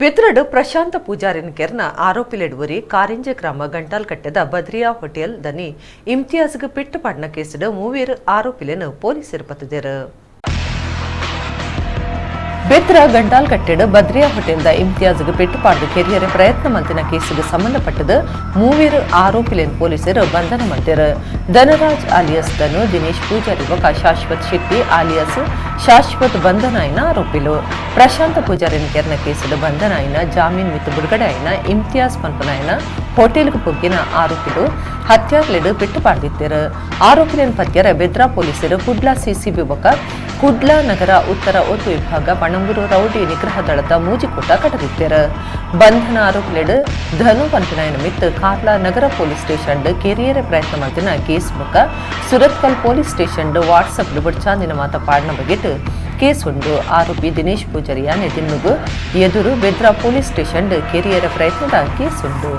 ಬೆದ್ರಡ್ ಪ್ರಶಾಂತ ಪೂಜಾರಿನ ಕೆರ್ನ ಆರೋಪಿಲೆಡ್ವರಿ ಕಾರಿಂಜೆ ಗ್ರಾಮ ಗಂಟಾಲ್ಕಟ್ಟೆದ ಬದ್ರಿಯಾ ಹೋಟೆಲ್ ದನಿ ಇಮ್ತಿಯಾಜ್ಗ್ ಪೆಟ್ಟು ಪಾಡಿನ ಕೇಸ್ಡ್ ಮೂವೇರು ಆರೋಪಿಲೆನ್ ಪೊಲೀಸರು ಪತ್ತುದೆರು. ಬೆದ್ರ ಗಂಟಾಲ್ಕಟ್ಟೆಡ್ ಬದ್ರಿಯಾ ಹೋಟೆಲ್ದ ಇಮ್ತಿಯಾಜ್ಗ್ ಪೆಟ್ಟು ಪಾಡ್ದು ಕೆರಿಯರೆ ಪ್ರಯತ್ನ ಮಲ್ತಿನ ಕೇಸ್ಗ್ ಸಂಬಂಧಪಟ್ಟದು ಮೂವೇರು ಆರೋಪಿಲೆನ್ ಪೊಲೀಸರು ಬಂಧನ ಮಲ್ತೆರು. ಧನರಾಜ್ ಆಲಿಯಾಸ್ ಧನು, ದಿನೇಶ್ ಪೂಜಾರಿ ಬೊಕ ಶಾಶ್ವತ್ ಶೆಟ್ಟಿ ಆಲಿಯಾಸ್ ಶಾಶ್ವತ್ ಬಂಧನ ಆಯಿನ ಆರೋಪಿಲು. ಪ್ರಶಾಂತ ಪೂಜಾರಿನ ಕೆರ್ನ ಕೇಸ್ಡ್ ಬಂಧನ ಆಯಿನ ಜಾಮೀನ್ ಮಿತ್ತು ಬಿಡುಗಡೆ ಆಯಿನ ಇಮ್ತಿಯಾಜ್ ಪನ್ಪುನಾಯನ ಹೋಟೆಲ್ಗ್ ಪೊಗ್ಗಿನ ಆರೋಪಿಲು ಹತ್ಯಾರ್ಲೆಡ್ ಪೆಟ್ಟು ಪಾಡ್ದಿತ್ತೆರು. ಆರೋಪಿಲೆನ್ ಪತ್ಯರ ಬೆದ್ರ ಪೊಲೀಸರು ಕುಡ್ಲ ಸಿಸಿಬಿ ಬೊಕ ಕುಡ್ಲ ನಗರ ಉತ್ತರ ಒತ್ತು ವಿಭಾಗ ಪಣಂಬೂರು ರೌಡಿ ನಿಗ್ರಹ ದಳದ ಮೂಜಿಕೂಟ ಕಟದಿತ್ತೆರು. ಬಂಧನ ಆರೋಪಿಲೆಡ್ ಧನು ಪನ್ಪಿನಾಯನ ಮಿತ್ತು ಕಾರ್ಲ ನಗರ ಪೊಲೀಸ್ ಸ್ಟೇಷನ್ ಕೆರಿಯರೆ ಪ್ರಯತ್ನ ಮಲ್ತಿನ ಕೇಸ್ ಬೊಕ ಸುರತ್ಕಲ್ ಪೊಲೀಸ್ ಸ್ಟೇಷನ್ ವಾಟ್ಸಪ್ ಬುಡ್ಚಾಂದಿನ ಮಾತ ಪಾಡ್ನ ಬಗೆಟ್ ಕೇಸ್ ಉಂಡು. ಆರೋಪಿ ದಿನೇಶ್ ಪೂಜಾರಿ ಯಾನೆ ದಿನ್ನುಗು ಎದುರು ಬೆದ್ರ ಪೊಲೀಸ್ ಸ್ಟೇಷನ್ ಕೆರಿಯರೆ ಪ್ರಯತ್ನದ ಕೇಸ್ ಉಂಡು.